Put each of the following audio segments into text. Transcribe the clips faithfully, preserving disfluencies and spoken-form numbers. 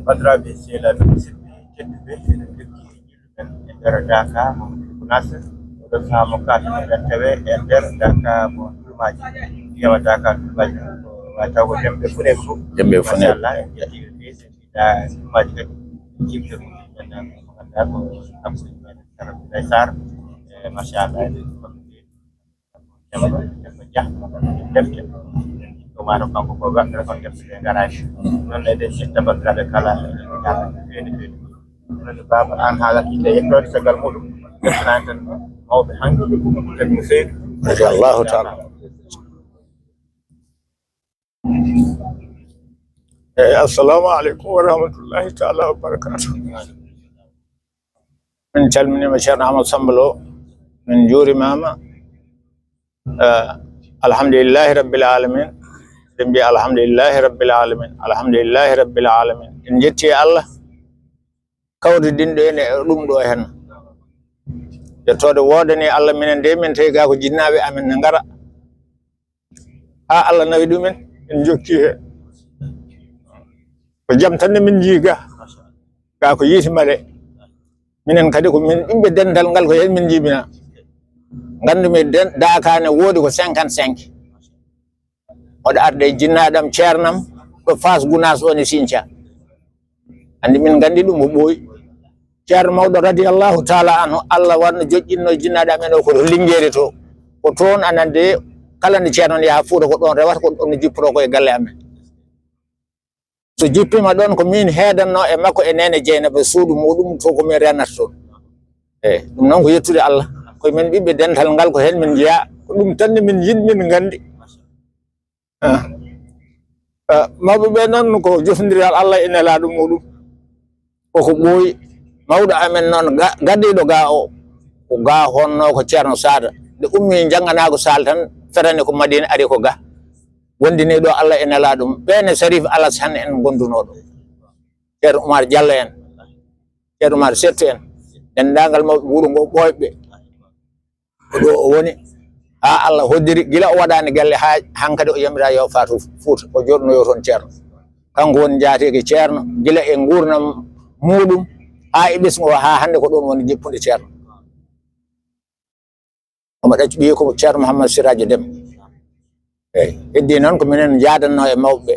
Bandiraɓe, sehilaaɓe, musidɓe tedduɓe, eɗen jokki e jillu men e nder Daka mo Gunaas. Oɗo faamu ka eɗen tawe e nder Daka mo Tulumaaji. Yawa Daka Tulumaaji ko wata ko Demɓe Funeeɓe fof. Demɓe Funeeɓe. Machallah, en jetti ɓe, se mbiɗa Tulumaaji kadi. Jibde ko ganduɗa ko Abdoulaye Sarr, Abdoulaye Sarr, e machallah, eɗen Demba, Demba Dia, defte. Ɗum waɗa kanko ko waɗata kon defte ɗe ngaraani. Noon eɗen citta banndiraaɓe kala, eɗen njaarna feewi feewi. Noon baaba aan haala kiite yettoode caggal muɗum. Deftanani tan mawɓe hanki, kadi no feewi. Machallahu taala. Eyi, assalamu aleykum wa rahmatullahi taala wa barakatuh. Min calminiima Ceerno Amadou Samba Lo, min njuurimaama. Eh, alhamdulillahi rabbil alamin. Eɗen mbiya alhamdulillahi rabbil alamin, alhamdulillahi rabbil alamin. En njetti e Allah kawridinɗo en e ɗum ɗo heen. Yettooɗe woodani Allah, minen de min tawi gaa ko jinnaaɓe amen ne ngara. Haa Allah nawi ɗumen, en njokki he. Ko jam tan ne min njii ga. Ga ko yiiti mbaɗe. Minen kadi ko min ɓiɓɓe dental ngal, ko heen min njibina. Nganndumi den-, Daaka ne woodi ko cinquante-cinq. Oɗo arde e jinnaaɗam, ceernam, ɗo Faas Gunaas ɗo ne Sinca. Anndi min nganndi ɗum ko ɓooyi. Ceerno mawɗo radiyallahu taala anhu, Allah wanno joƴƴinno jinnaaɗo amen o ko to Lingeere to. Ko toon anande kala nde ceerno ne yaha Fuuta ko ɗoon rewata, ko ɗoon ne jippotoo ko e galle amen. So jippiima ɗoon ko min heedanno e makko e neene Jeynaba suudu muɗum to ko min renata toon. Eyi, ɗum noon ko yettude Allah. Ko min ɓiɓɓe dental ngal ko heen min njeyaa. Ko ɗum tan ne min yiɗi, min nganndi. Ah. Ah, mawɓe ɓe noon ko jofndiral Allah e nelaaɗo muɗum. Koko ɓooyi. Mawɗo amen noon ga-, gardiiɗo ga o, ko ga honno ko Ceerno Saada. Nde ummi jannganaago Saal tan, ferani ko Madina, ari ko ga. Wondini ɗo Allah e nelaaɗo mum. Ɓeen e Sharif Alassane en ngondunoo ɗo. Ceerno Umar Diallo en, Ceerno Umar Setto en, denndaangal mawɓe wuro ngo ɓooyɓe. Ko ɗo o woni, haa Allah hoddiri, gila o waɗaani galle haa hankadi o yamiraa yo faatu Fuuta, o jooɗnoyo toon ceerno. Kanko woni njaateeke ceerno, gila e nguurndam muuɗum, haa e ɓesngu o, haa hannde ko ɗoon woni jippunde ceerno. Omo ɗacci ɓiye ko Ceerno Mouhammad Sirajo Dem. Eyi, heddii noon ko minen njaadanno e mawɓe ɓe.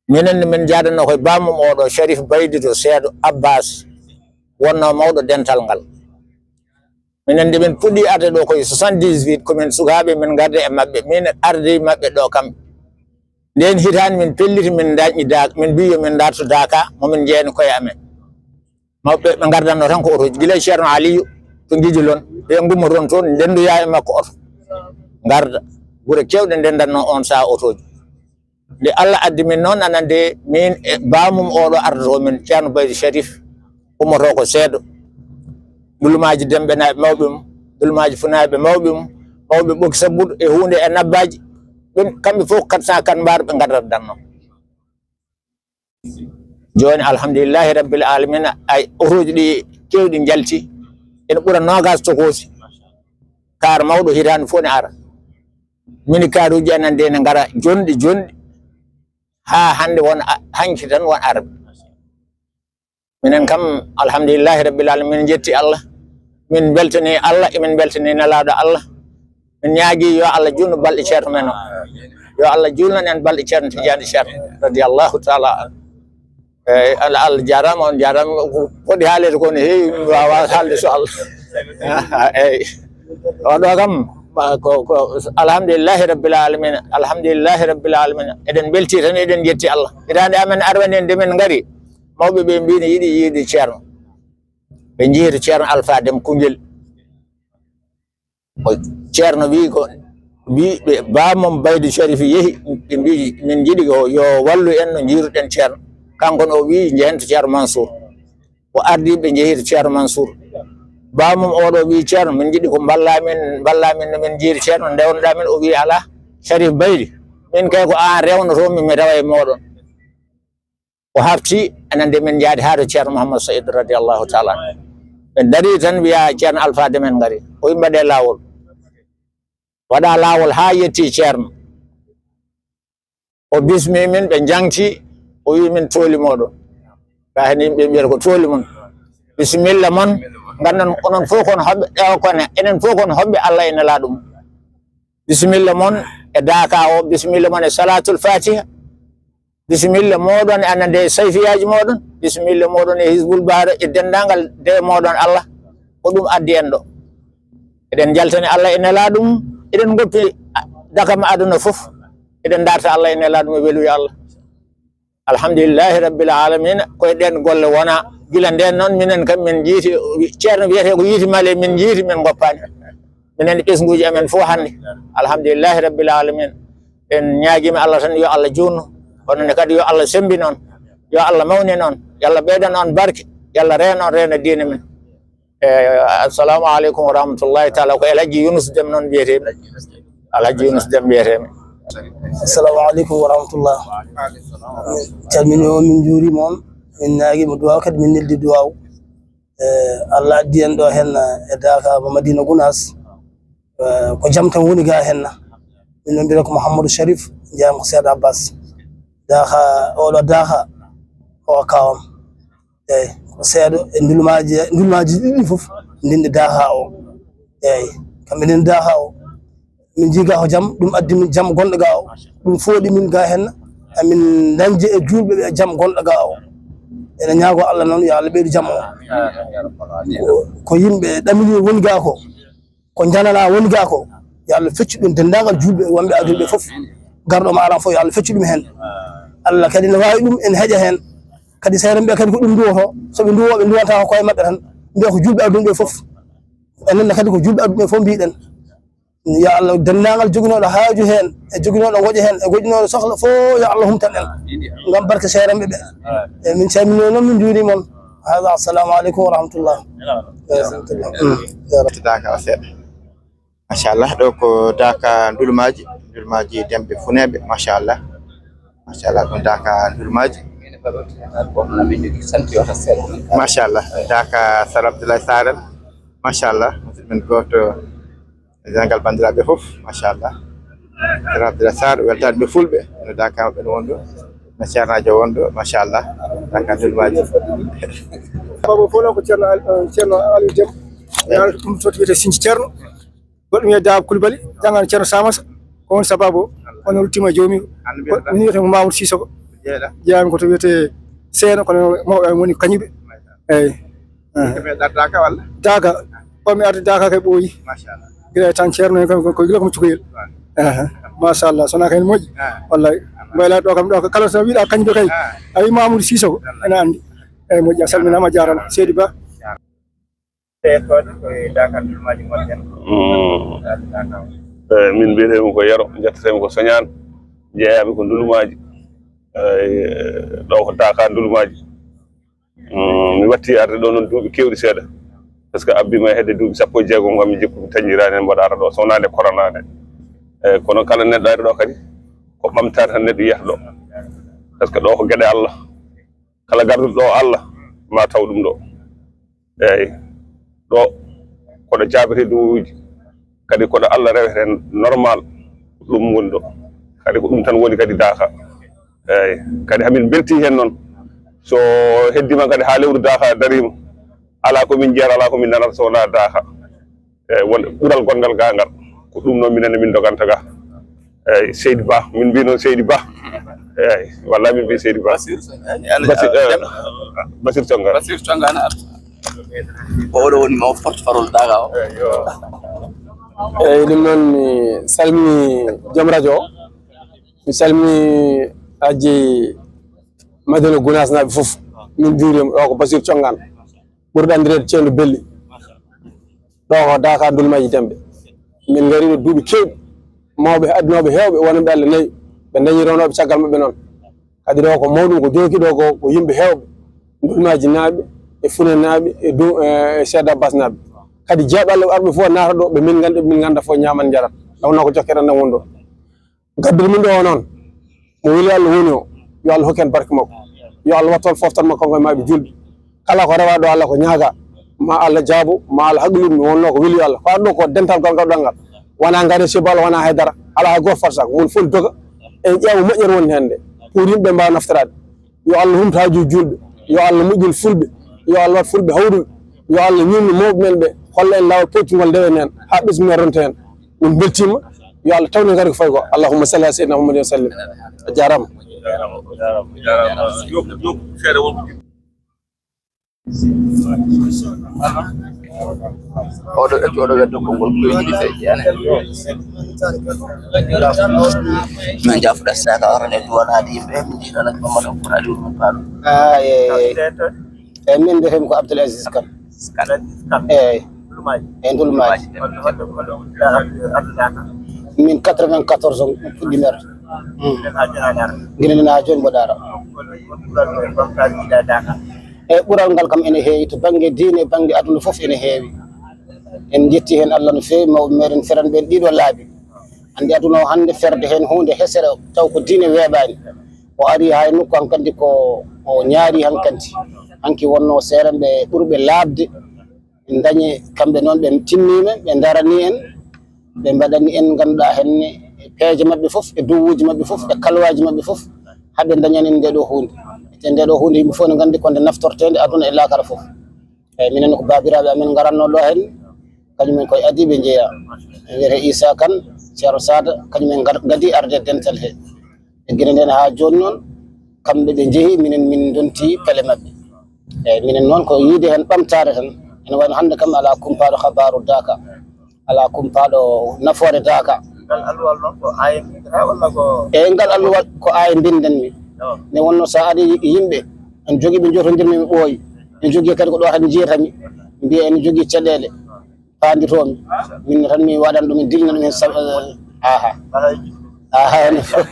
Minen ne min njaadanno koye bammum oɗo, Sharif Baydi to Seedo Abbas, wonno mawɗo dental ngal. Minen nde min puɗɗi arde ɗo koye soixante-dix-huit, ko min sukaaɓe min ngarde e maɓɓe, min ardi maɓɓe ɗo kamɓe. Nden hitaande min pelliti, min dañi Daaka, min mbi yo min ndarto Daaka, mo min njeyani koye amen. Mawɓe ɓe ngardanno tan ko otoji. Gila e Ceerno Aliyu to Ngijilon, ɓe ngummoton toon, ndendoya e makko oto. Ngarda. Gure kewɗe ndendanno on saha otoji. Nde Allah addi min noon, anande min e bamum oɗo ardoto min, Ceerno Baydi Sharif, ummoto ko Seedo. Dulumaaji Demɓe naaɓe mawɓe mum, Dulumaaji Funaaɓe mawɓe mum, mawɓe Ɓokki Sabbuɗo e huunde e Nabbaaji. Ɓen kamɓe fof quatre cent quatre mbaar ɓe ngardatdanno. Jooni, alhamdulillahi rabbil alamina, ay, otoji ɗi kewɗi njalti, ene ɓura noogas tokoosi. Kaar mawɗo hitaande fof ne ara. Mini kaaruuji anande ne ngara jonɗi, jonɗi, haa hannde won a-, hanki tan won arɓe. Minen kam, alhamdulillahi rabbil alamin, min njetti Allah, min mbeltani Allah, emin mbeltani Nelaaɗo Allah. Min ñaagi yo Allah juutnu balɗe ceerno men o. Yo Allah juutnan en balɗe Ceerno Tijaani Ceerno, radiyallahu taala anhu. Eyi, Allah, Allah jaaraama, on jaaraama. Ko foti haaleede ko ne heewi, mi waawaa haalde so Allah. Eyi. O ɗo kam, ma, ko, ko, alhamdulillahi rabbil alamina, alhamdulillahi rabbil alamina. Eɗen mbelti tan, eɗen njetti Allah. Hitaande amen arwande nde min ngari, mawɓe ɓe mbiino yiɗi yiide ceerno. Ɓe njehi to Ceerno Alfa Dem Kungel. O ceerno wi ko, wi ɓe, bamum Baydi Sharif yehi, ɓe mbi, "Min njiɗi ko yo wallu en no njiiruɗen ceerno." Kanko no o wi, "Njehen to Ceerno Mansour." O ardi, ɓe njehi to Ceerno Mansour. Bamum oɗo wi, "Ceerno, min njiɗi ko mballa min, mballa min no min njiiri ceerno, ndewnoɗa min." O wi, "Alaa, Sharif Baydi, min kay ko an rewnotomi, mi rewa e moɗon." O hafti, enen de min njaadi haa to Ceerno Mouhammad Saïd radiyallahu taala anhu. Ɓe darii tan wiya, "Ceerno Alfa Dem en ngari." O wi, "Mbaɗe laawol." Waɗa laawol haa yetti Ceerno. O bismi min, ɓe njaŋti, O wi min tooli mooɗon. Ka heen yimɓe mbiyata ko tooli mon. Bisimilla mon. Nganndon onon fof kon hoɓɓe, ɗewa kone. Enen fof kon hoɓɓe Allah e Nelaaɗo mum. Bisimilla mon e daaka o, bisimilla mon e Salaatul Faatiha. Bisimilla mooɗon e anande e sayfiyaaji mooɗon. Bisimilla mooɗon e Hizbul Bahra e denndaangal de mooɗon Allah. Ko ɗum addi en ɗo. Eɗen njaltani Allah e Nelaaɗo mum. Eɗen ngoppi dakam aduna fof. Eɗen ndarta Allah e Nelaaɗo mum e weluya Allah. Alhamdulillahi rabbil alamina. Koye ɗen golle wona. Gila nden noon minen kam min jiiti, ceerno wiyete ko yiiti male min jiiti min goppaani. Minen e ɓesnguuji amen fof hannde. Alhamdulillahi rabbil alamina. En ñaagiima Allah tan yo Allah juutnu. Kono ne kadi yo Allah semmbin on. Yo Allah mawnin on. Yo Allah ɓeydan on barke. Yo Allah reen on reena diine men. Eh, assalamu aleykum wa rahmatullahi taala. Ko El Hadji Yunus Dem noon mbiyetee-mi. El Hadji Yunus Dem mbiyetee-mi. Assalamu aleykum wa rahmatullah. Min calmini on, min njuurima on, min ñaagiima duwaaw, kadi min neldi duwaaw. Eh, Allah addi en ɗo henna e Daaka mo Madina Gunaas. Eh, ko jam tan woni ga henna. Min noon mbiyata ko Mouhamadou Sharif, jeeyam ko Seeɗa Abbas. Daaka, oɗo Daaka, o kawam. Eyi, ko seeɗa e ndulmaaji, ndulmaaji ɗiɗi fof, ndinɗe Daaka o. Eyi, kamɓe ndinɗe Daaka o. Min njii ga ko jam, ɗum addi min jam gonɗo ga o. Ɗum fooɗi min ga henna. Amin dañde e juulɓe ɓe jam gonɗo ga o. Ene ñaago Allah noon, yo Allah ɓeydu jam o. Ko, ko yimɓe ɗamini woni ga ko. Ko janana woni ga ko, yo Allah feccu ɗum denndaangal juulɓe wonɓe aduna ɓe fof. Garɗo ma aran fof, yo Allah feccu ɗum heen. Allah kadi ne waawi ɗum, en heƴa heen. Kadi seerenɓe kadi ko ɗum nduwoto, so ɓe nduwo, ɓe nduwanta ko koye maɓɓe tan, mbiya ko juulɓe aduna ɓe fof. Enen ne kadi ko juulɓe aduna ɓe fof mbiɗen. Yo Allah denndaangal joginooɗo haaju heen, e joginooɗo ngoƴa heen, e goƴinooɗo sohla fof, yo Allah humtan en. Ngam barke seerenɓe ɓe. E min calminii noon, min njuuriima on. Haaɗa, assalamu aleykum wa rahmatullah. Wa rahmatullah. Mm. Daaka o seeɗa. Machallah, ɗo ko Daaka Ndulmaaji, Ndulmaaji Demɓe Funeeɓe, machallah. Machallah, ɗum Daaka Ndulmaaji. Machallah, Daaka Sar Abdoulaye Sarel. Machallah, musidɗo men gooto, denndaangal banndiraaɓe fof, machallah. Sar Abdoulaye Sarr, weltaade ɓe fulɓe, no Daaka maɓɓe no won ɗo, no ceernaajo won ɗo, machallah. Daaka Ndulmaaji. Baba fof noon ko Ceerno Ali, eh, Ceerno Aliou Dem. Yaara ɗum to wiyetee Sinji Ceerno. Goɗɗo wiyee Daaba Kulbali, janngaani Ceerno Samasa. Ko on sababu o, kono ruttiima e joomi. Ko min wiyetee ko Mamoudou Sissoko. Jeyaami ko to wiyetee Seeno, kono mawɓe am woni kañuɓe. Eyi. Ko meeɗa Daaka walla? Daaka. O mi arde Daaka kay ɓooyi. Machallah. Gila e tan Ceerno en kam ko, ko gila ko mo cukoyel. Aha. Machallah, so wonaa kay ne moƴƴi. Ah. Wallay. Mbayla ɗo kam ɗo, kala so wiɗa kañum kay. Ah. A wi Mamoudou Sissoko, ene anndi. Eyi, moƴƴi, a salminaama, a jaaraama. Seydi Ba. Tee koɗe koye Daaka Ndulmaaji ngonɗen. Mm. Daaka. Eh, min mbiyeteemi ko Yero, njetteteemi ko Soñaan, jeeyami ko Ndulmaaji. Eh, ɗo ko Daaka Ndulmaaji. Mm, mi watti arde ɗo noon duuɓi keewɗi seeɗa. Par ce que abbi ma hedde duuɓi sappo e jeegom kam mi jikku mi tañjiraani en mboɗo ara ɗo, so wonaa nde corona nde. Eh, kono kala neɗɗo ari ɗo kadi, ko ɓamtaare tan neɗɗo yiyata ɗo. Par ce que ɗo ko geɗe Allah. Kala garduɗo ɗo Allah, ma taw ɗum ɗo. Eyi, ɗo koɗo jaabete duwawuuji, kadi koɗo Allah rewete normal, ɗum woni ɗo. Kadi ko ɗum tan woni kadi Daaka. Eyi, kadi hamin mbelti heen noon. So heddima kadi haa lewru Daaka dariima, alaa ko min njiyata, alaa ko min nanata so wonaa Daaka. Eyi, won ɓural gonngal ga ngal. Ko ɗum noon minen min doganta ga. Eyi, Seydi Ba, min mbi noon Seydi Ba. Eyi, walla min mbi Seydi Ba. Basir, eh, Basir Tongaan. Basir Tongaan. Ko oɗo woni mo porte-parole Daaka o. Eyi, yo. Eyi, ɗum noon mi salmini joom radio o. Mi salmini Aji Madina Gunaas naaɓe fof. Min njuuriima. Ɗo ko Basir Tongaan. Ɓurɗo anndireede Ceerno Belli. Ɗo ko Daaka Ndulmaaji Demɓe. Min ngari ɗo duuɓi keewɗi. Mawɓe adunooɓe heewɓe wonɓe Allah nayi. Ɓe dañi rewnooɓe caggal maɓɓe noon. Kadi ɗo ko mawɗum ko jooki ɗo ko, ko yimɓe heewɓe. Ndulmaaji naaɓe, e Fune naaɓe, e du-, e Seedo Abbas naaɓe. Kadi jeeɓalle arɓe fof naata ɗo, ɓe min nganndi, ɓe min ngannda fof ñaaman njarat. Ɗum noon ko jokkere enɗam woni ɗo. Gadduɗo min ɗo o noon, mo weli Allah woni o, yo Allah hokku en barke makko. Yo Allah wattu on foftan makko kanko e maaɓe juulɓe. Kala ko rewa ɗo Allah ko ñaaga, ma Allah jaabu, ma Allah haqqilin mi wonno ko weli Allah. Ko aduna ko dental gal ngal ɗon ngal. Wona ngare sebal, wona haydara, ala hay gooto fotata ko. Mon fof doga, en ƴeewa moƴƴere woni heen nde. Pour yimɓe mbaawa naftoraade. Yo Allah humtu haajuuji juulɓe. Yo Allah moƴƴin fulɓe. Yo Allah waɗ fulɓe hawruɓe. Yo Allah ñiŋnu mawɓe men ɓe, holla en laawol pooƴtungol, ndewen heen haa ɓesngu men ronta heen. Min mbeltiima. Yo Allah tawnu en kadi ko fawi ko. Allahumma salli ala sayyidina Muhammadin wa sallim. A jaaraama. Oɗo ƴetti oɗo weddo konngol ko yiɗi fe jeyane. Min jafɗa saka arane duwanaade yimɓe, min jiɗana ko Mamadou Abdoul Aziz min paalo. Ah, e, e min mbiyetee ko Abdoul Aziz Kane. Kane. Eyi. E Ndulmaaji. Min quatre-vingt-quatorze on puɗɗi mer. Gila ndena jooni mboɗo ara. E ɓural ngal kam ene heewi to bannge diine, bannge aduna fof ene heewi. En njetti heen Allah no feewi, mawɓe meɗen feran ɓeen ɗiɗo laabi. Anndi aduna o hannde ferde heen huunde hesere taw ko diine weeɓaani. O ari haa e nokku hankadi ko o ñaari hankadi. Hanki wonno seeranɓe ɓurɓe laaɓde. Ɓe ndañi, kamɓe noon ɓe tinniima, ɓe ndarani en, ɓe mbaɗani en ngannduɗaa heen peeje maɓɓe fof, e dowuuji maɓɓe fof, e kalwaaji maɓɓe fof, haa ɓe ndañani en ndeɗo huunde. Te ndeɗo huunde yimɓe fof ne nganndi ko nde naftorteende aduna e laakara fof. Eyi, minen ko baabiraaɓe amen ngaratnoo ɗo heen, kañum en koye adiiɓe njeyaa. Ɓe wiyetee Issa Kane, Ceerno Saada, kañum en ngar-, ngadii arde dental he. E gila ndeen haa jooni noon, kamɓe ɓe njehi, minen min ndonti pele maɓɓe. Eyi, minen noon ko yiide heen ɓamtaare tan. Ene wayno hannde kam alaa kumpaaɗo habaaru Daaka, alaa kumpaaɗo nafoore Daaka. Ngal alluwal noon ko aaye mbindataa walla ko? Eyi, ngal alluwal ko aaye mbindanmi. Yo. Nde wonno so a ari yimɓe, en jogii ɓe njotondirmi ɓe ɓooyi. En jogii kadi ko ɗo tan njiyatami, mbiya ene jogii caɗeele. Paanditoomi. Min tan mi waɗan ɗum, mi dilna ɗum heen sab-, aha. Aha, ene fof.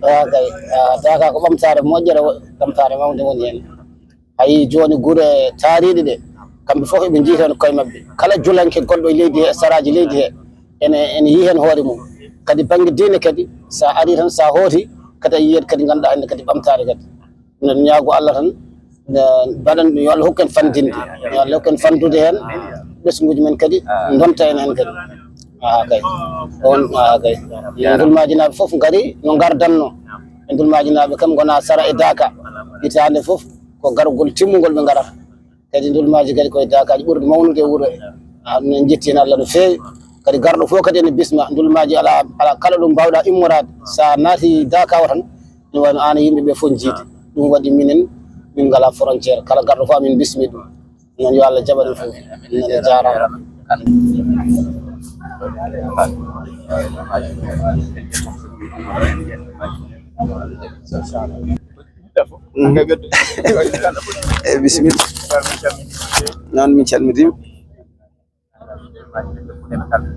Wa kay. Ah, Daaka ko ɓamtaare moƴƴere, wo-, ɓamtaare mawnde woni heen. A yii jooni gure taariiɗe ɗe, kamɓe fof eɓe njiyta heen koye maɓɓe. Kala julanke gonɗo e leydi he, e saraaji leydi he, ene, ene yiyi heen hoore mum. Kadi bannge diine kadi, so a arii tan, so a hooti, kadi a yiyat kadi ngannduɗaa hannde kadi ɓamtaare kadi. Minen ñaago Allah tan, ne mbaɗan ɗum, yo Allah hokku en fanndinde, yo Allah hokku en fanndude heen, ɓesnguuji men kadi ndonta en heen kadi. Aha kay. On, aha kay. Ndulmaajinaaɓe fof ngari no ngardanno. E Ndulmaajinaaɓe kam ngona sara e Daaka. Hitaande fof ko gargol timmungol ɓe ngarata. Kadi Ndulmaaji kadi koye Daakaaji ɓurɗi mawnude e wuro. Ah, ɗum en njetti heen Allah no feewi. Kadi garɗo fof kadi ene bisma. Ndulmaaji alaa, alaa kala ɗo mbaawɗaa immoraade. So a naati Daaka o tan, ɗum wayno aan e yimɓe ɓe fof njiidi. Ɗum waɗi minen, min ngalaa frontière. Kala garɗo fof amin bismi ɗum. Noon yo Allah jaɓan en fof. Noon, a jaaraama. Mhm. Eyi, bisimilla. Noon min calmitiima.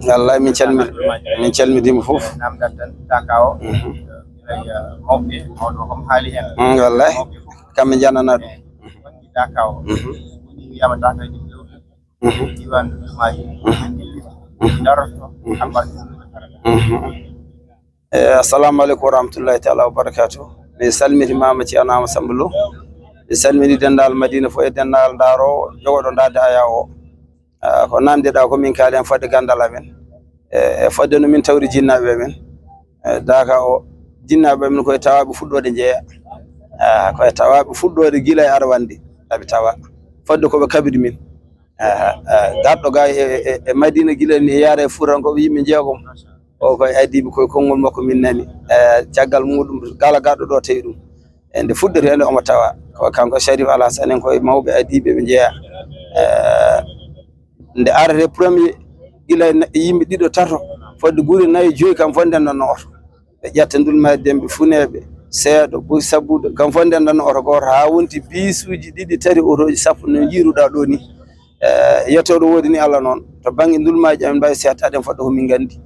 Wallay min calmi-, min calmitiima fof. Mhm. Mm, wallay. Kamɓe njanana ɗum. Mhm. Mhm. Mhm. Mhm. Eh, assalamu aleykum wa rahmatullahi taala wa barakatuh. Mi salmiti Mama Ceerno Amadou Samba Lo. Mi salmini denndaangal Madina fof e denndaangal Daaro jogoɗo Daade Aya o. Ah, ko namdeɗaa ko min kaali heen fodde ganndal amen. E, e fodde no min tawri jinnaaɓe amen. E, Daaka o, jinnaaɓe amen koye tawaaɓe fuɗɗoode njeeya. Ah, koye tawaaɓe fuɗɗoode gila e arwande, aɓe tawa. Fodde ko ɓe kaɓiri min. Aha, ah, garɗo ga e, e, e Madina gila ni yaara e Fuutankooɓe yimɓe jeegom. O koye adiiɓe koye konngol makko min nani. Eh, caggal muɗum kala garɗo ɗo tawi ɗum. E nde fuɗɗori hende omo tawa. Ko kanko Sharif Alhassane en koye mawɓe adiiɓe ɓe jeeya. Eh, nde arate premier gila e na-, yimɓe ɗiɗo tato fodde gure nayi joyi kam fof ndendanno oto. Ɓe ƴetta Ndulmaaji Demɓe, Funeeɓe, Seeɗo, Boy Sabbuɗo, kam fof ndendanno oto gooto, haa wonti biisuuji ɗiɗi, tati, otooji sappo no njiiruɗaa ɗo ni. Eh, yettooɗo woodi ni Allah noon, to bannge Ndulmaaji amin mbaawi seettaade en fodde ko min nganndi.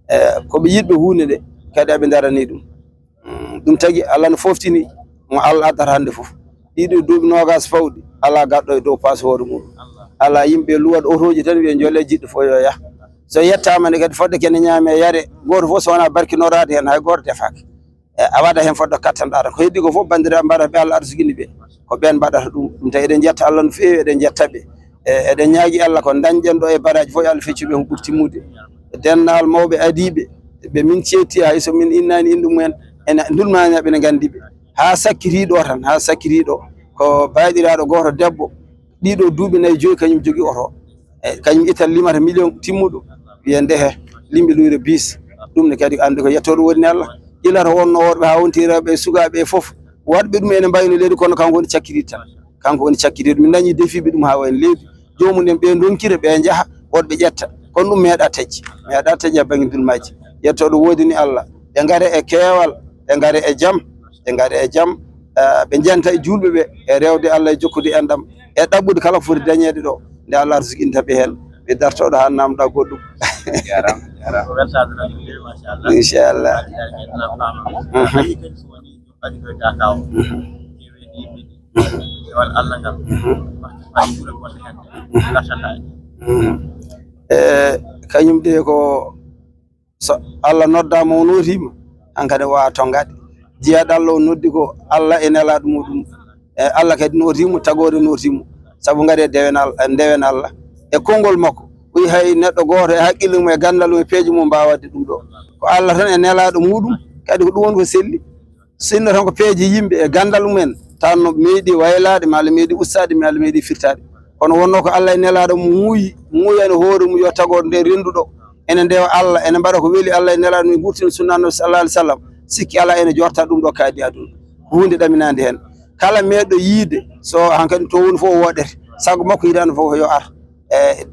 Eh, ko ɓe yiɗɓe huunde nde, kadi aɓe ndarani ɗum. Mm, ɗum tagi Allah no foftini mo Allah addata hannde fof. Ɗiɗo duuɓi noogaas fawɗi, alaa garɗo e dow pasoori mum. Alaa yimɓe luwat otooji tan, wiya njole jiɗɗo fof yo yah. So yettaama nde kadi fodde kene ñaame yare, gooto fof so wonaa barkinoraade heen, hay gooto defaaka. E, a waɗa heen fodde kattanɗaa tan. Ko heddi ko fof banndiraaɓe mbaɗata ɓe Allah arsukini ɓe. Ko ɓeen mbaɗata ɗum. Ɗum tawi eɗen njetta Allah no feewi, eɗen njetta ɓe. E, eɗen ñaagi Allah ko dañɗen ɗo e baraaji fof, yo Allah feccu ɓe ko ɓuri timmude. Denndaangal mawɓe adiiɓe, ɓe min ceetti, hay so min innaani innde mumen, ene Ndulmaaji ɓe ne nganndi ɓe. haa sakkitiiɗo tan, haa sakkitiiɗo ko baaɗiraaɗo gooto debbo, ɗiɗo duuɓi nayi joyi kañum jogii oto. E kañum itan limata miliyon timmuɗo, wiya ndehe, limɓe luyre bis. Ɗum ne kadi anndi ko yettooɗo woni Allah. Ilata wonno worɓe haa wonti rewɓe e sukaaɓe e fof. Waɗɓe ɗum ene mbayno leydi kono kanko woni cakkitiiɗo tan. Kanko woni cakkitiiɗo. Min dañi defiiɓe ɗum haa wayno leydi. Joomum en ɓe ndonkira, ɓe njaha, woɗɓe ƴetta. Kono ɗum meeɗa taƴi. Meeɗa taƴi e bannge dulmaaji. Yettooɗo woodi ni Allah. Ɓe ngara e keewal, ɓe ngara e jam, ɓe ngara e jam. Eh, ɓe njanta e juulɓe ɓe, e rewde Allah e jokkude enɗam, e ɗaɓɓude kala ko foti dañeede ɗo. Nde Allah arsukinta ɓe heen, ɓe dartooɗo haa naamɗa goɗɗum. Jarama, jarama. Ko weltaade tan, ko feewi, machallah. Inchallah. Machallah, machallah. Mhm. Ayi, kadi so woni ɗum ɓaditoyta kaw. Mhm. Keweɗi yimɓe ɗi. Dewal Allah ngal. Mhm. Waxtu faaji ɓure bonde hannde. Mhm. Dartata e. Mhm. E, kañum de ko so Allah noddaama, o nootiima, hankadi o waawaa tonngaade. Jiyaaɗo Allah o noddi ko Allah e nelaaɗo muɗum. E, Allah kadi nootiimo, tagoore nootiimo. Sabu ngari e dewen Al-, e ndewen Allah. E konngol makko, ɓuri hay neɗɗo gooto e haqqille mum, e ganndal mum, e peeje mum mbaawa waɗde ɗum ɗo. Ko Allah tan e nelaaɗo muɗum, kadi ko ɗum woni ko selli. Sinno tan ko peeje yimɓe e ganndal mumen, tan no meeɗi waylaade, maa Allah meeɗi ustaade, maa Allah meeɗi firtaade. Kono wonno ko Allah e nelaaɗo mum muuyi, muuyani hoore mum yo tagoore nde rennduɗo. Ene ndewa Allah, ene mbaɗa ko weli Allah e nelaaɗo mum, ngurtina sunna Annabi sallallahu alaihi wasallam. Sikki alaa ene jorta ɗum ɗo kadi aduna. Ko huunde ɗaminaande heen. Kala meeɗɗo yiide, so hankadi to woni fof o woɗete. Sago makko hitaande fof yo ar. E,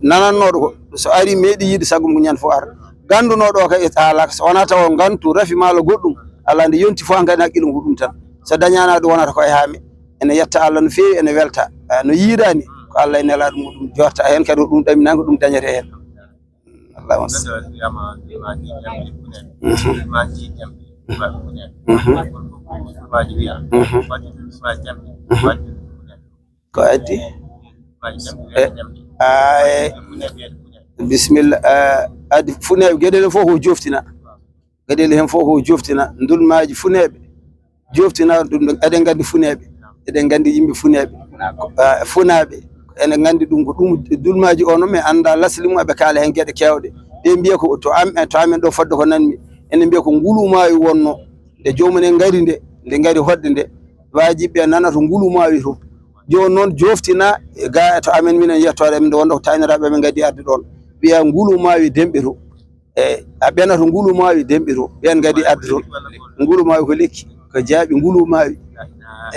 nanannooɗo ko, so ari meeɗi yiide sago mum ko ñande fof ar. Ganndunooɗo o kay e haalaka, so wonaa tawa ngantu rafi maalo goɗɗum, alaa nde yonti fof hankadi haqqille mum ko ɗum tan. So dañaana ɗum wonata ko e haame. Ene yetta Allah no feewi, ene welta. E, no yiidaani, ko Allah e nelaaɗo muɗum jorta heen kadi ko ɗum ɗaminaani ko ɗum dañete heen. Allahumma salli. Mhm. Mhm. Mhm. Ko addi? E, ay, bisimilla, eh, addi funeeɓe, geɗel heen fof ko joftina. Geɗel heen fof ko joftina. Ndulmaaji funeeɓe. Joftina ɗum ɗo, eɗen nganndi funeeɓe. Eɗen nganndi yimɓe funeeɓe. Ah, funaaɓe. Eɗen nganndi ɗum ko ɗum, ndulmaaji o noon, mi anndaa lasli mum, eɓe kaala heen geɗe keewɗe. Ɓe mbiya ko to am-, to amen ɗo fodde ko nanmi. Ene mbiya ko ngulumaawi wonno. Nde joomum en ngari nde, nde ngari hoɗde nde, waajiɓe ɓe nana to ngulumaawi to. Jooni noon joftina e ga e to amen minen yettoore amen nde wonno ko taaniraaɓe amen ngaddi arde ɗoon. Wiya ngulumaawi demɓe to. E a ɓenata ngulumaawi demɓe to. Ɓeen ngaddi arde toon. Ngulumaawi ko lekki, ko jaaɓi ngulumaawi.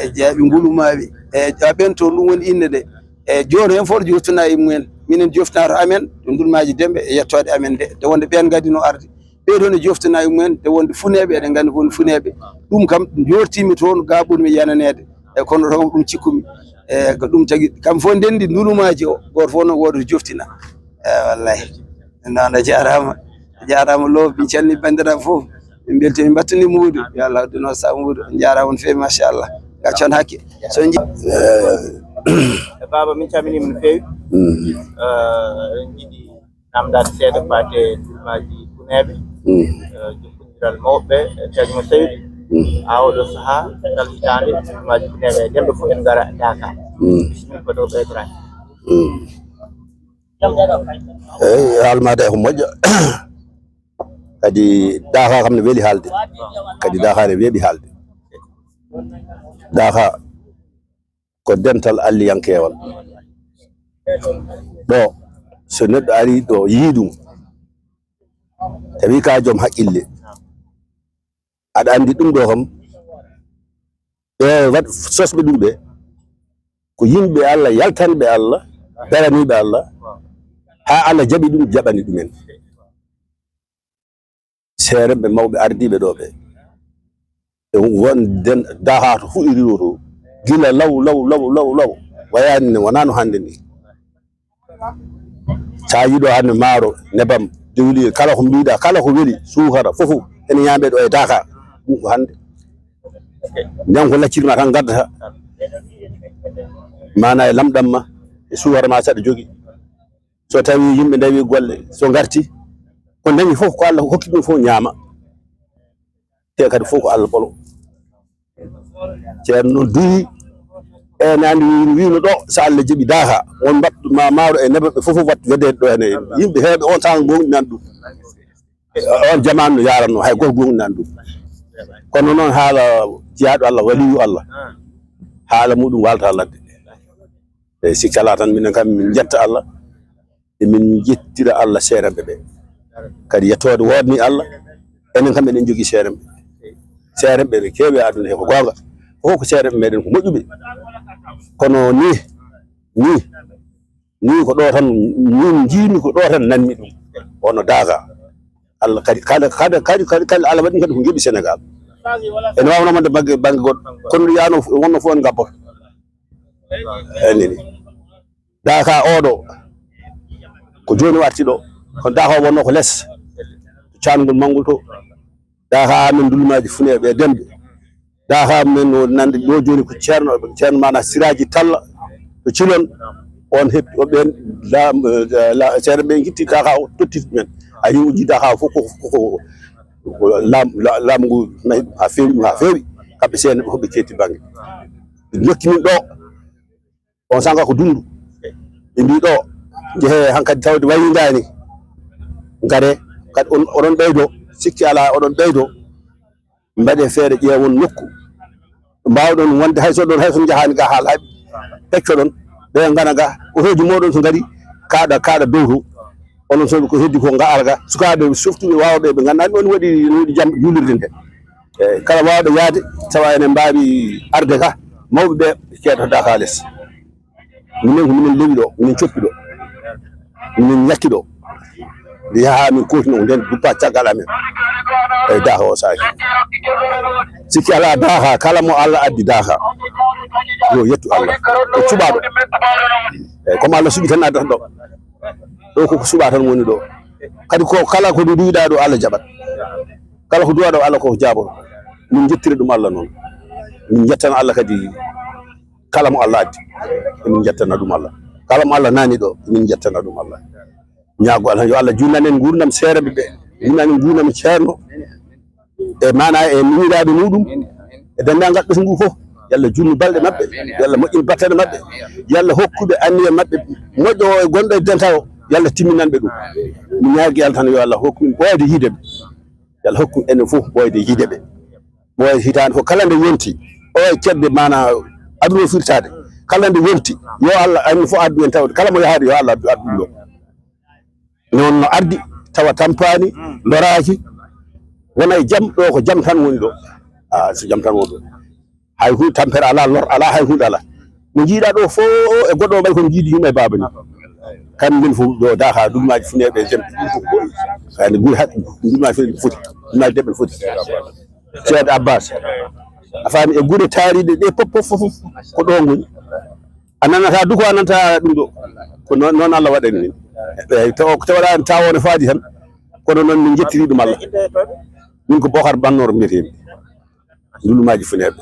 E jaaɓi ngulumaawi. E a ɓen toon ɗum woni innde nde. E jooni heen fof joftina e mumen. Minen joftina to amen, to ndulmaaji demɓe e yettoode amen nde. Nde wonde ɓeen ngaddi no arde. Ɓee ɗoo ne joftina e mumen, nde wonde funeeɓe, eɗen nganndi ko woni funeeɓe. Ɗum kam, njoortiimi toon, ga ɓurmi yananeede. E kono toon ɗum cikkumi. E ko ɗum tagi, kam fof ndenndi ndulumaaji o, gooto fof no wooda to joftina. E wallahi. Noon a jaaraama. A jaaraama Lo, min calmini banndiraaɓe fof. Min mbeltii, min mbattini muudu. Yo Allah waɗ ɗum noon sabu muudu. On njaaraama on feewi, machallah. Gaccon hakke. So nji- E baaba, min calminiima no feewi. Mm. Eh, eɗen njiɗi namdaade seeɗa faati e ndulmaaji funeeɓe, mm, eh, jokkondiral mawɓe, eh, Ceerno Saydu. Mm. Haa oɗo sahaa, kala hitaande, ndulmaaji funeeɓe e demɓe fof ene ngara Daaka. Mm. Bisimilla, ko ɗo ɓeydoraaɗe. Mm. Eey, haala maa de ko moƴƴa. Kadi Daaka kam ne weli haalde. Kadi Daaka ne weeɓi haalde. Daaka ko dental alliyankeewal. Ɗo, so neɗɗo arii ɗo, yii ɗum, tawi ka joom haqqille, aɗa anndi ɗum ɗo kam, ɓe waɗ-, sosɓe ɗum ɓe, ko yimɓe Allah, yaltanɓe Allah, daraniiɓe Allah, haa Allah jaɓi ɗum, jaɓani ɗumen. Seeremɓe mawɓe ardiiɓe ɗo ɓe, e won den-, Daaka to fuɗɗiri ɗo to, gila law, law, law, law, law, wayaani ne, wonaa no hannde ni. Sa yii ɗo hannde maaro, nebam, diwlin, kala ko mbiɗa, kala ko weli, suukara, fof ene ñaame ɗo e Daaka. Ɗum ko hannde. Nden ko lacciri ma tan ngaddata. Maana e lamɗam ma, e suukara ma saɗa jogii. So tawi yimɓe ndawi golle, so ngarti, ko dañi fof ko Allah hokki ɗum fof ñaama. Te kadi fof ko Allah ɓolo. Ceerno noon duwi, e nandi wino, wino ɗo, so Allah jaɓi Daaka, won mbaɗ ma maaro e nebaɓe fof, fof wattu weddeede ɗo hene. Yimɓe heewɓe on tan gonɗinani ɗum. On jamaanu no yaranno, hay gooto gonɗinani ɗum. Kono noon, haala jiyaaɗo Allah, waliyu Allah, haala muɗum waalta ladde. E sikki alaa tan, minen kam, min njetta Allah, e min njettira Allah seeremɓe ɓe. Kadi yettoode woodni Allah, enen kam eɗen njogii seeremɓe. Seeremɓe ɓe keewi e aduna he, ko goonga. Fof ko seeremɓe meɗen, ko moƴƴuɓe. Kono ni, ni, ni ko ɗo tan, min njiimi ko ɗo tan nanmi ɗum. Wonno Daakaa. Allah kadi, kala, kala, kadi, kadi, kala Allah waɗi kadi ko ngeɗu Senegaal. Ene waawnoo wonde bannge, bannge goɗɗo. Kono ɗo yaano, wonno fof en ngabboto. Eeyi, ni, ni. Daakaa oɗo, ko jooni o arti ɗo. Kono Daakaa o wonno ko les. To caangol manngol to. Daakaa amen Ndulmaaji Funeeɓe e Demɓe. Daakaa men o nande ɗo jooni ko ceerno, ceerno maana Siraaji Talla to Cilon. On heɓi, o ɓen la, la, seeɗa ɓe ngitti Daakaa o totti men. A yi o ji Daakaa fof ko, ko, ko, ko laam-, la-, laamu ngu nayi ɗum haa feewi, ɗum haa feewi. Kamɓe seeɗa ɓe hoɓe keetti bannge. Ɓe njokki min ɗo. On sanga ko dundu. Ɓe mbi ɗo, jehe hankadi tawde wayindaani. Ngare, kadi on, oɗon ɓeydo, sikki alaa, oɗon ɓeydo. Mbaɗe feere, ƴeewon nokku. Mbaawɗon wonde hay so ɗon, hay so njahaani ga haa laaɓi. Peccoɗon, ɓe ngana ga, ko heeji mooɗon so ngari, kaaɗa, kaaɗa dow to. Onon so ko heddi ko nga alga, sukaaɓe softuɓe waawɓe ɓe ngannduɗaa, ɗon waɗi, ɗon waɗi jam juulirde nde. E kala waawɗo yaade, tawa ene mbaawi arde ka, mawɓe ɓe keedotoo ka les. Minen ko minen lewi ɗo, minen coppi ɗo, minen ñakki ɗo. Nde yaha min kootino ko nden duppa caggal amen. E Daakaa o saaki. Sikki alaa Daakaa, kala mo Allah addi Daakaa, yo yettu Allah. Ko cuɓaaɗo. Eeyi, comme Allah suɓi tan addata ɗo. Ɗo ko ko suɓaa tan woni ɗo. Kadi ko kala ko nduwiɗaa ɗo, Allah jaɓat. Kala ko nduwaa ɗo, Allah ko jaaboto. Min njettira ɗum Allah noon. Min njettana Allah kadi kala mo Allah addi. Min njettana ɗum Allah. Kala mo Allah nani ɗo, min njettana ɗum Allah. Ñaago Allah, yo Allah junnan en nguurndam seereɓe ɓe. Junnan en nguurndam ceerno. E maana e miñiraaɓe muɗum. E denndaangal ɓesngu fof. Yo Allah junnu balɗe maɓɓe. Yo Allah moƴƴin battane maɓɓe. Yo Allah hokkuɓe anniya maɓɓe moƴƴo o e gonɗo e denta o. Yo Allah timminan ɓe ɗum. Mi ñaagi Allah tan yo Allah hokku min ɓooyde yiide ɓe. Yo Allah hokku enen fof ɓooyde yiide ɓe. Ɓooyde hitaande fof kala nde yonti. O e kedde maana aduna o firtaade. Kala nde yonti. Yo Allah anni fof addu en tawde. Kala mo yahaade yo Allah addu, addu ɗum ɗo. Noon no ardi, tawa tampaani, loraaki, wona e jam, ɗo ko jam tan woni ɗo. Ah, so jam tan woni ɗo. Hay hu-, tampere alaa, lor alaa, hay huunde alaa. Mo njiiɗaa ɗo fof e goɗɗo o mbaɗi kono njiidi yumma e baaba ni. Kamɓe ngoni fof ɗo Daakaa, Ndulmaaji Funeeɓe e Demɓe. Kayne guri hak-, Ndulmaaji Funeeɓe foti, Ndulmaaji Demɓe foti. Ceerno Abbas. A faami e gure taariiɗe ɗe fof, fof, fof, fof ko ɗo ngoni. A nanata du ko a nanata ɗum ɗo. Ko noon, noon Allah waɗani min. Eeyi, taw, taw waɗaani taw o ne faadi tan. Kono noon min njettiri ɗum Allah. Min ko Bokar Bannor mbiyetee-mi. Ndulmaaji Funeeɓe.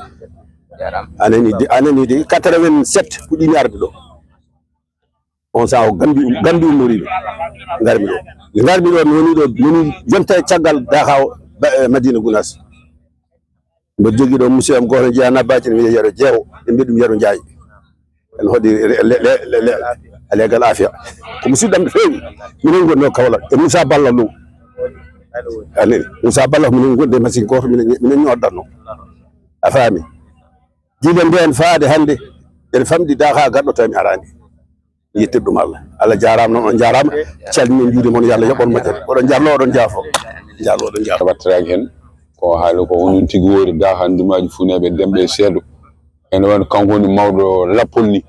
A nani de, a nani de, quatre-vingt-sept puɗɗiimi arde ɗo. On sahaa o Gambi, Gambi ummoriimi. Ngarmi ɗo. Ngarmi ɗo, mi woni ɗo, mi woni yonta e caggal Daakaa o, ba-, eh, Madina Gunaas. Mboɗo jogii ɗo musidɗo am gooto jeyaa Nabbaaji, mi wiya Yero Jeewo, ɓe mbiya ɗum Yero Njaay. En hoɗi le-, le-, le-, le-, le-, legal Afia. Ko musidɗo am no feewi. Minen ngonno Kaolack e Moussa Balla Loum. Amin. Moussa Balla ko minen ngondi e machine gooto, minen, minen ñooddatno. A faami? Gila ndeen faade hannde, ene famɗi Daakaa garɗo tawi mi araani. Yettirɗum Allah. Allah jaaraama noon, on njaaraama. Calmini en, njuuriima on, yo Allah yoɓ on moƴƴere. Oɗon njarlo, oɗon njaafo. Njarlo, oɗon njaafo. Wattiraaki heen. Ko haali ko onon tigi woori Daakaa, Ndulmaaji Funeeɓe, Demɓe e Seedo. Ene wano kanko woni mawɗo lappol ni.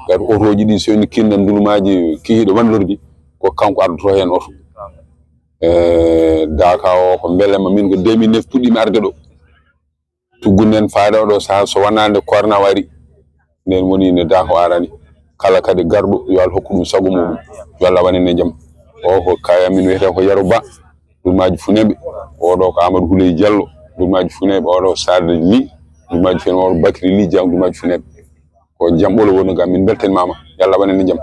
Kadi otooji ɗi so ene kinna Ndulmaaji kihiiɗo wanlordi, ko kanko ardotoo heen oto. E Daakaa o ko mbelema min ko deux mille neuf puɗɗiimi arde ɗo. Tuggude en faade oɗo sahaa so wonaa nde corona wari. Nden woni nde Daakaa o arani. Kala kadi garɗo yo Allah hokku ɗum sago muɗum. Yo Allah waɗan en jam. O ko kaya min wiyetee ko Yero Ba. Ndulmaaji Funeeɓe. Oɗo ko Amadou Houleye Diallo. Ndulmaaji Funeeɓe. Oɗo Sadio Ly. Ndulmaaji Funeeɓe. Oɗo Bakri Ly Diaw. Ndulmaaji Funeeɓe. Ko jam ɓolo woni ga, min mbeltaniima. Yo Allah waɗan en jam.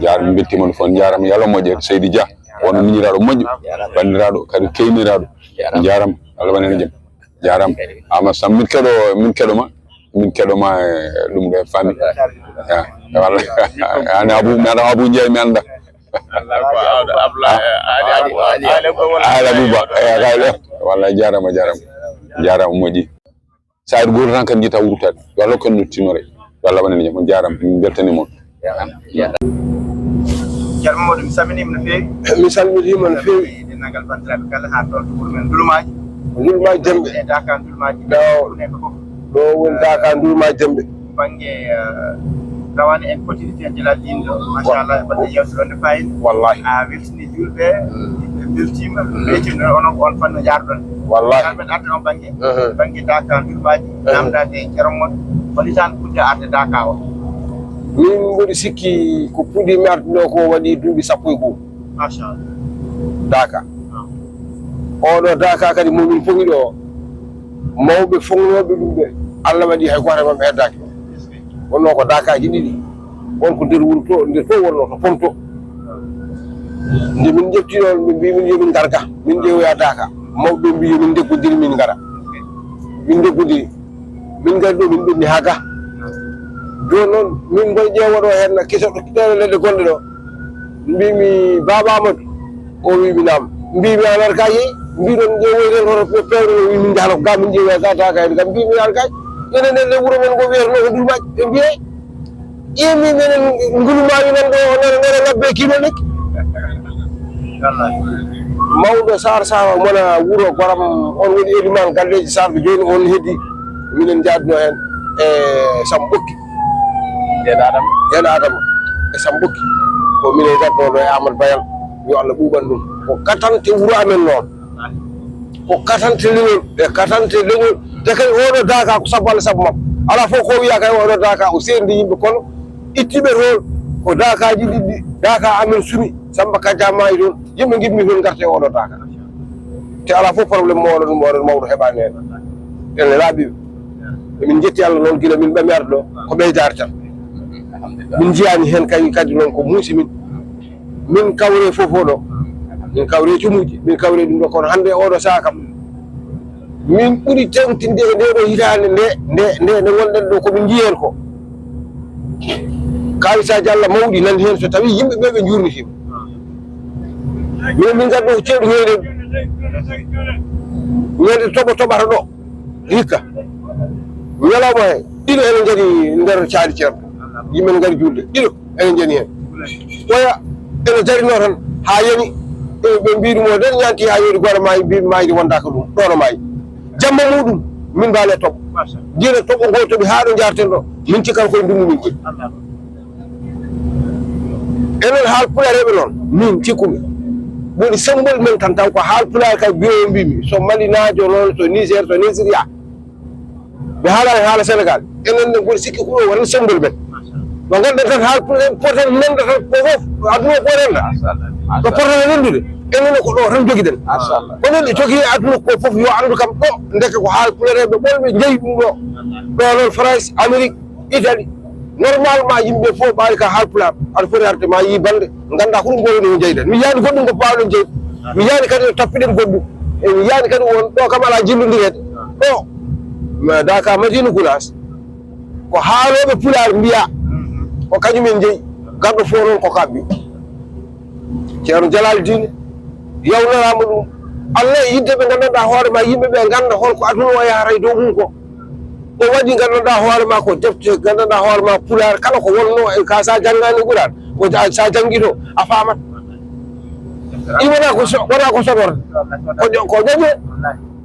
Jaaraama, min mbeltiima on fof. Njaaraama, yo Allah moƴƴere. Seydi Dia, wonno miñiraaɗo moƴƴo, banndiraaɗo, kadi keyniraaɗo. Njaaraama, Allah waɗan en jam. Jaaraama. Ama Sam, min keɗo, min keɗo ma, min keɗo ma e ɗum ɗo e famille. Ya, walla. An Abou, mi ara Abou Ndiaye, mi annda. Ala Abou Ba, ya, kay, walla, jaaraama, jaaraama. Jaaraama moƴƴi. Saayir gooto tan kadi jita wurtaade. Yo Allah hokku en no timore. Yo Allah waɗan en jam. On jaaraama. Min mbeltanii mon. Ceerno Mamadou, mi salminiima no feewi. Mi salminiima no feewi. Denndaangal banndiraaɓe kala haa toon to wuro men Ndulmaaji. Ndulmaaji Demɓe. E Daaka Ndulmaaji. Ɗo woni Daaka Ndulmaaji Demɓe. Bannge rawane en continuité en jalaal ɗin ɗo. Machallah, baɗɗo yewtere wonde fayida. Wallahi. A weltini julɓe, ɓe mbeltiima, ɓe mbeltiima, onon ko on fannu njaarɗon. Wallahi. Kala men arde on bannge, bannge Daaka Ndulmaaji, namdaade e ceerno mon, holi tan ɓurde arde Daaka o. Min mboɗi sikki ko puɗɗi mi arde ɗo ko waɗi duuɓi sappo e goo. Machallah. Daaka. Oɗo Daaka kadi momin fogi ɗo, mawɓe fognooɓe ɗum ɓe, Allah waɗi hay gooto e maɓɓe heddaaki. Wonno ko Daakaaji ɗiɗi, won ko nder wuro to, nder to wonno to Ponto. Nde min ƴetti ɗon, min mbi min yo min ngar ga, min ƴeewoya Daaka. Mawɓe mbi yo min ndeggodir min ngara. Min ndeggodiri, min ngari ɗo min ɓenni haa ga. Jooni noon min mboɗo ƴeewa ɗo heen keso ɗo ɗeɗo leɗɗe gonɗe ɗo. Mbimi Baaba Amadou, o wi mi naam. Mbimi an ar ka yehi, mbiɗon ƴeewoyten hoto pewre o wi min njahata ko ga min ƴeewoya ga Daaka en kam. Mbimi ar kay, enen enen wuro men ngo wiyata no ko Ndulmaaji, ɓe mbiye ƴeemi minen ngulumaaji nan ɗo nana nana ngabbe kilo lekki. Mawɗo Sar Sar mona wuro goram, on woni eliman galleji Sar ko jooni on heddi. Minen jaadno heen e Sam Ɓokki. Yen Adama. Yen Adama e Sam Ɓokki. Ko minen jaadno ɗo e Amadou Bayal. Yo Allah ɓuuɓan ɗum. Ko katante wuro amen noon. Ko katante leñol, ɓe katante leñol. Te kadi oɗo Daaka ko sabu Allah sabu makko. Alaa fof ko wiya kay oɗo Daaka o sendi yimɓe kono ittiɓe toon ko Daakaaji ɗiɗɗi, Daaka amen sumi, Samba Kajja maayi toon, yimɓe ngiɗmi toon ngarte e oɗo Daaka. Te alaa fof problème mo oɗon mo oɗon mawɗo heɓaani heen. Ene laaɓi. Emin njetti Allah noon gila min ɓami arde ɗo ko ɓeydaare tan. Min njiyaani heen kay kadi noon ko muusi min. Min kawre fof oɗo, min kawre cumuji, min kawre ɗum ɗo, kono hannde oɗo saha kam min ɓuri tewtinde e nde ɗo hitaande nde nde nde nde wonɗen ɗo komin njiyen ko kalisaji Allah mawɗi nan heen so tawi yimɓe ɓe ɓe jurnitima. Min min ngaddo ko ceeɗu ñeyɗen ñande toɓo toɓata ɗo hikka ñalawma he ɗiɗo ene njaɗi nder caali ceerno yimɓe ne ngari julde ɗiɗo ene njaɗi heen. Oya ene darino tan haa yani. Ɓe mbiɗum o nden ñanti haa yoɗi goto maayi mbi mayde wondaka ɗum ɗono maayi jamma muɗum. Min mbaali e toɓo gila toɓo ngo toɓi haa ɗo jarten ɗo min cikkan koye ndungu min koye. Enen haal pulareɓe noon min cikkumi woni sembol men tan taw ko haal pulaar kay biyowo mbimi so malinaajo noon so niger so nigeria. Mi haalani haala sénégal enen ne mboɗo sikki ko ɗo wonata sembol men. Mo ganduɗa tan haal pulaar potan nanda tan ko fof aduna ko renda ɗo potata rendude. Enen ko ɗo tan jogiɗen. Kono ɗo jogii aduna ko fof yo andu kam ɗo ndeke ko haal pulareɓe ɓolɓe jeyi ɗum ɗo. Ɗo noon france amérique italie normalement yimɓe fof ɓaari ka haal pulaar aɗa foti arde ma yii bande ganda ko ɗum ɗo woni ko jeyɗen mi yiyani goɗɗum ko mbawɗen jeyde. Mi yiyani kadi no tappiɗen goɗɗum e mi yiyani kadi won ɗo kam ala jillodirede ɗo. Daka madina gulas ko haaloɓe pulaar mbiya ko kañum en jeeyi garɗo fof noon ko kaɓɓi. Ceerno jalal diine yawnanaama ɗum allah e yidde ɓe nganndanɗaa hoore ma yimɓe ɓe ngannda holko aduna o yahata e dow mum ko. O waɗi nganndanɗaa hoore ma ko defte nganndanɗaa hoore ma pulaar kala ko wonno e ka sa janngaani quraan ko sa janngi to a faamat. Ɗi wona ko wona ko soɗorde ko ƴoƴe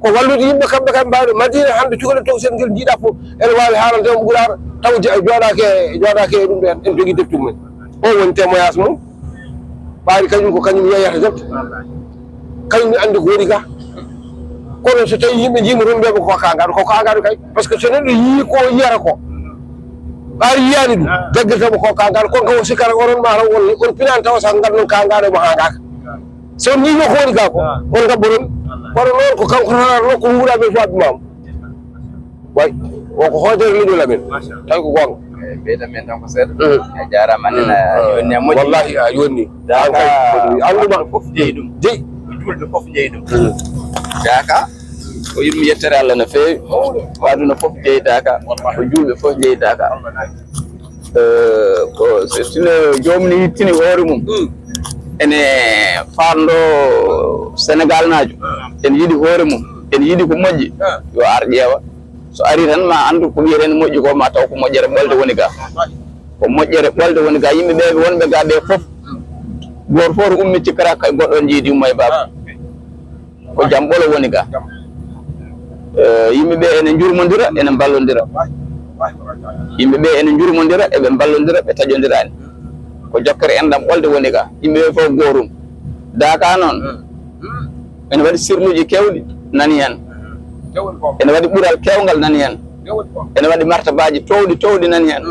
ko wallude yimɓe kamɓe kam mbawde madina hannde cukalel towsel ngel jiiɗa fof ene waawi haalande on quraan taw jooɗaake jooɗaake e ɗum ɓen en jogii defte mumen. O woni témoignage mum. Ɓaari kañum ko kañum yeyata jette kañum mi andi ko woni ga. Kono so tawi yimɓe jiima toon mbiyaɓe ko kangaɗo ko kangaɗo kay par ce que so neɗɗo yii ko yiyata ko ɓaari yiyani ɗum jaggirtamo ko kangaɗo kon kam o sikkata onon mataw on on pinani tawa sa gannon kangaɗo mo hangaka. So on yiino ko woni ga ko on gabboton. Kono noon ko kanko tan arno ko nguura ɓe fo abbi mamo. Way o ko hoodere leñol amen tawi ko goonga. Ɓeyda men tan ko seeɗa a jarama anen a yonni a moƴƴi wallahi a yonni. Daka anduma fof jeeyi ɗum jeeyi ko julɓe fof jeeyi ɗum. Daka ko yimɓe yettere allah no feewi ko aduna fof jeeyi daka ko julɓe fof jeeyi daka. Ko sino joomum ne yittini hoore mum ene faatndo sénégal naajo ene yiɗi hoore mum. Ene yiɗi ko moƴƴi, yo ar ƴeewa. So ari tan ma anndu ko wiyeten moƴƴi ko, ma taw ko moƴƴere ɓolde woni ga. Ko moƴƴere ɓolde woni ga. Yimɓe ɓe wonɓe ga ɓe fof, gooto fof to ummi cikkata kay goɗɗo on jiidi ummo e baaba. Ko jam ɓolo woni ga. Eh, yimɓe ɓe ene njurmondira, ene mballondira. Yimɓe ɓe ene njurmondira, eɓe mballondira, ɓe taƴondirani. Ko jokkere enɗam ɓolde woni ga. Yimɓe ɓe fof goorum. Daaka noon, ene waɗi sirluuji keewɗi nani heen. Ene waɗi ɓural keewngal nani heen. Ene waɗi martabaaji toowɗi, toowɗi nani heen.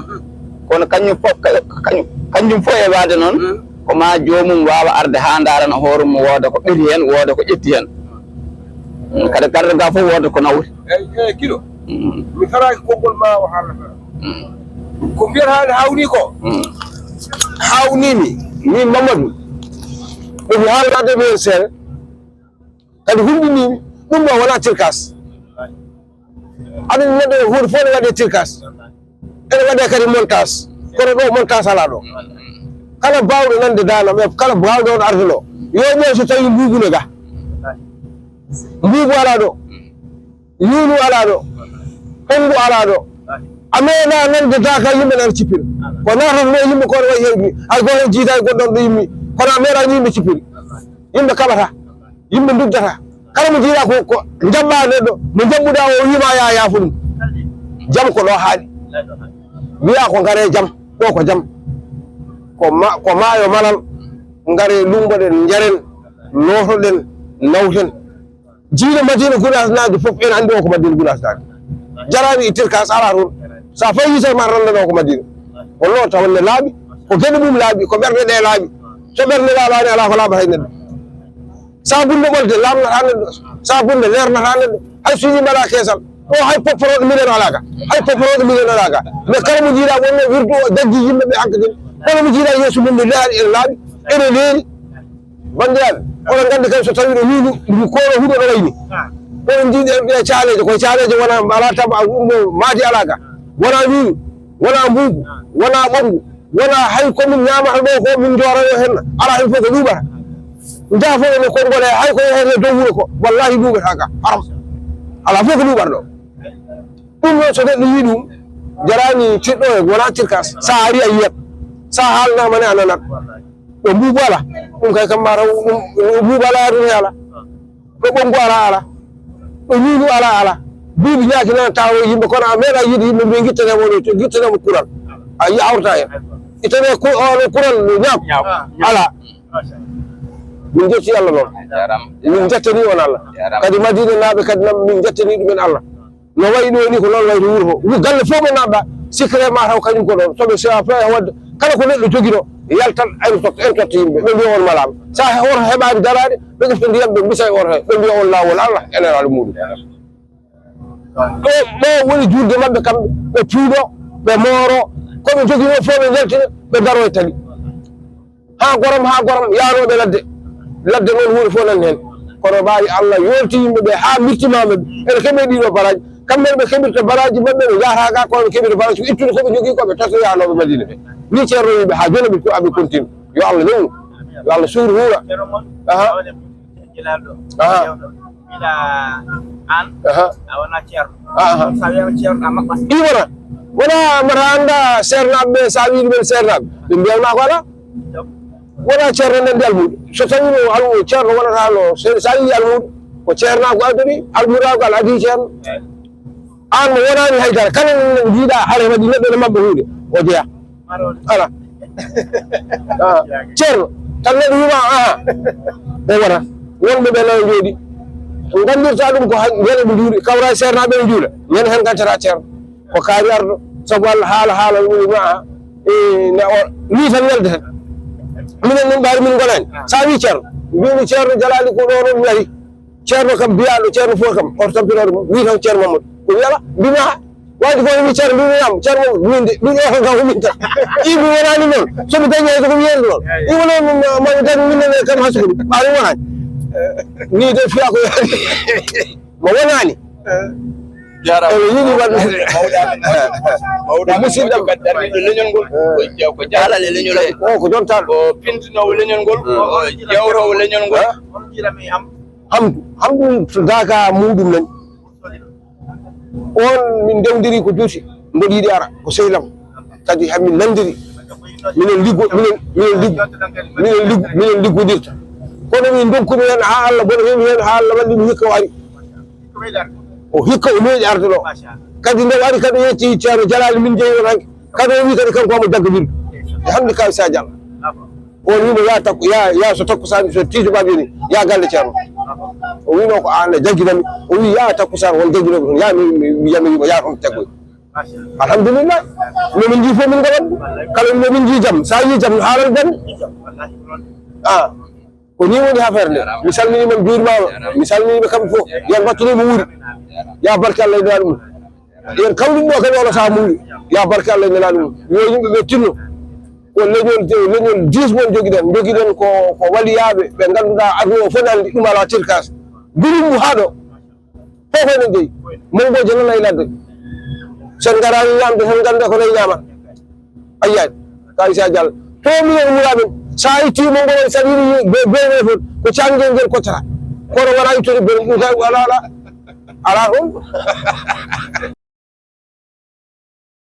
Kono kañum fof, ka-, kañum, kanjum fof e waade noon, ko ma joomum waawa arde haa ndaarana hoore mum, wooda ko ɓeti heen, wooda ko ƴetti heen. Mm, kadi garɗo ga fof wooda ko nawri. Eyi, eyi, kilo. Mm. Mi faraaki konngol ma o haalata. Mm. Ko mbiyata haalde haawnii ko. Mm. Haawnii mi, min Mamadou. Ɗum haalnaade mi heen seeɗa. Kadi hulɓinii mi, ɗum ɗo wonaa tirkaas. Aɗa neɗɗo huunde fof ne waɗee tirkaas. Ene waɗee kadi montaas. Kono ɗo montaas alaa ɗo. Kala baawɗo nande daana, mais kala baawɗo on arde ɗo. Yo ƴeew so tawi mbuubu ne ga. Mbuubu alaa ɗo. Yuunu alaa ɗo. Honngu alaa ɗo. A meeɗaa nande daaka yimɓe nana cippira. Ko naatata ɗo yimɓe ko ne wayi hewni. Hay gooto jiidaa e goɗɗo on ɗo yimmi. Kono a meeɗaa yimɓe cippiri. Yimɓe kaɓata. Yimɓe nduddata. Kala mo jiiɗaa ko, ko njaɓɓaa neɗɗo, mo njaɓɓuɗaa o wiima yaa yaafo ɗum. Jam ko ɗo haaɗi. Wiyaa ko ngaree jam, ɗo ko jam. Ko ma-, ko maayo malal, ngaree lummboɗen, njaren, lootoɗen, nawten. Jiiɗo Madina Gunaas naange fof, ene anndi o ko Madina Gunaas naange. Jaraani e tirkaas alaa toon. So a fayi yitere ma, ranndan o ko Madina. Wonno tawa ne laaɓi, ko geɗe mum laaɓi, ko ɓerɗe ɗe laaɓi. So ɓernde laaɓaani, alaa ko laaɓata e neɗɗo. Sabunde ɓolde laamnataa neɗɗo, sabunde leernataa neɗɗo, hay so yiɗi mbaɗa keesal. Ɗo hay popporooɗo minen alaa ka, hay popporooɗo minen alaa ka. Mais kala mo jiiɗaa wonno wirdu o jaggi yimɓe ɓe hankadin. Kala mo jiiɗaa yeeso mum ne leeri, ene laaɓi, ene leeri. Banndiraaɓe, oɗon nganndi kadi so tawii ɗo wiindu, ndu kono huɗo ɗo wayni. Oɗon njiɗi ɗe caaleeje, koye caaleeje wona alaa taba, ɗum ɗo maadi alaa ka. Wona wiindu, wona mbuubu, wona ɓonngu. Wona hay ko min ñaamata ɗo ko min njoorano heen, alaa heen fof ko ɗuuɓata. Njaafo ene konngol e hay ko yehete dow wuro ko, wallahi ɗuuɓata ka, haram. Alaa fof ko ɗuuɓata ɗo. Ɗum noon so neɗɗo yii ɗum, jaraani tiɗɗo e wona tirkas. So a ari a yiyat, so a haalnaama ne a nanat. Ɗo mbuubu alaa, ɗum kay kam ma taw ɗum, ɗum mbuubu alaa, ɗum e alaa. Ɗo ɓonngu alaa, alaa. Ɗo ñuuñu alaa, alaa. Buubi ñaaki nan tawo yimɓe, kono a meeɗa yiide yimɓe mbiya, "Ngittanee mo ɗo, ngittanee mo kural." A yiya hawrata heen. Ittanee ku-, o, o kural ñaako. Ñaako. Alaa. Min njetti Allah noon. Jaaraama. Min njettani on Allah. Jaaraama. Kadi Madina naaɓe kadi nam min njettani ɗumen Allah. No wayi ɗo ni ko noon wayi to wuro to. Ngu galle fof mo naɓɓa, sikkere ma taw kañum ko ɗon. Soɓe sewa fo e wadde, kala ko neɗɗo jogino, yaltan, en totta, en totta yimɓe. Ɓe mbiya on malaama. Sa he-, woto heɓaani daraade, ɓe ƴefta ndiyam, ɓe mbisa e woto he, ɓe mbiya on laawol Allah, e nelaaɗo muɗum. Ɗo, ɗo woni juulde maɓɓe kamɓe, ɓe tuuɓo, ɓe mooro, ko ɓe jogino fof ɓe njaltina, ɓe daro e tali. Haa goram, haa goram, yaanooɓe ladde. Ladde noon huunde fof nan heen. Kono ɓaari Allah yoolti yimɓe ɓe haa mirtimaama ɓe. Ene keɓe ɗiɗo baraaji. Kamɓe ɓe keɓirta baraaji maɓɓe, ɓe njahata ga, ko ɓe keɓirta baraaji, ko ittude ko ɓe njogii ko ɓe totta yaanooɓe Madina ɓe. Ni Ceerno wiɓe haa jooni ɓe, aɓe continue. Yo Allah newnu. Yo Allah suur huura. Aha. Aha. Aha. Aha. I wona. Wona mbaɗa annda seernaaɓe ɓe, sa wii ɗumen seernaaɓe, ɓe mbiyatma ko alaa. Wona ceerno nandi almuudo. So tawi no almuudo, ceerno wonata no, so, sa yii almuudo, ko ceernaagu adori, almuudaagu ala adii ceerno. Aan mo wonaani haydara, kala no njiiɗaa hare waɗi neɗɗo ne maɓɓa huunde, o jeyaa. Ala. Ah, ceerno, tan neɗɗo wiima, aha, o wona. Wonɓe ɓe nayo njooɗi. Nganndirta ɗum ko han-, ñande ɓe njuuri, kawra e seernaaɓe ɓe njuula. Ñande heen ngantata ceerno. Ko kaari arɗo, sabu Allah haala, haala, ɗum ma, e, na o, ni tan weldeten. Minen min ɓaari min ngonaani. Sa wi ceerno, mbimi ceerno Jalaali ko ɗo ɗon mi ari. Ceerno kam biyaaɗo, ceerno fof kam, oto tampinooɗo mum. Wi tan ceerno Mamadou. Ko yala, mbimi ha, waɗi ko mi ceerno, mbimi yam, ceerno Mamadou, min de, ɗum o tan kam ko min tan. I mi wonaani noon, so mi dañi hay so ko wiyede noon. I wona min, ma, ma mi dañi min nane kam ha sukuru. Ɓaari wonaani. Ni de fiya ko yaali. Mo wonaani. Jaaraama. Ene yiɗi waɗde. Mawɗo amen, mawɗo amen, musidɗo am. Ko darniiɗo leñol ngol. Ko, ko jaalal e leñol he. O ko jontaɗo. Ko pintinoowo leñol ngol. Ko jewtoowo leñol ngol. Hono njiiɗami am. Hamdu, Hamdu so daaka muɗum nani. On min ndewdiri ko juuti, mboɗo yiɗi ara, ko sehlam. Kadi hamin nanndiri. Minen liggo, minen, minen liggo, minen liggo, minen liggodirta. Kono min ndokkumi heen haa Allah, mboɗo heɓi heen haa Allah walli mi hikka o ari. O hikka o meeɗi arde ɗo. Kadi nde o ari kadi o yetti Ceerno Jalaali min jeyi on hanki. Kadi o wi kadi kanko omo jagga wirdu. E hannde Kaw Issa Diallo. On wimo ya takku, ya, ya so takkusaan, so tiijo babi ni, ya galle Ceerno. O wino ko an a jagginami. O wi ya takkusaan won jagginooɓe toon. Ya mi, mi, mi, ya mi wimo ya toon teggoy. Alhamdulillah. Nomin jii fof min ngaɗan. Kala nomin jii jam. Sa yii jam, haalal jam. Ah. Ko ni woni affaire nde. Mi salminiima, mi juurimaama. Mi salminiiɓe kamɓe fof. Yo Allah wattu mo wuuri. Ya barke Allah e Nelaaɗo mum. Yen kawɗum ɗo kadi oɗo saha muuri. Ya barke Allah e Nelaaɗo mum. Yo yimɓe ɓe tinno. Ko leñol, leñol dix mon jogiɗen. Jogiɗen ko, ko waliyaaɓe ɓe ngannduɗaa aduna o fof ne anndi ɗum alaa tirkaas. Gulumbu haa ɗo. Fof enen jeyi. Mawɓe nana e ladde. So en ngaraani ñaamde tan ngannda ko nayi ñaama. Ayyaani. Ka Issa Diallo. To minen wuraɓe. Sa itti mo ngol, sa wiɗi be, be, be fof. Ko cangel ngel koccata. Kono wona ittude be, ɗum tan wala, wala. Alaa toon.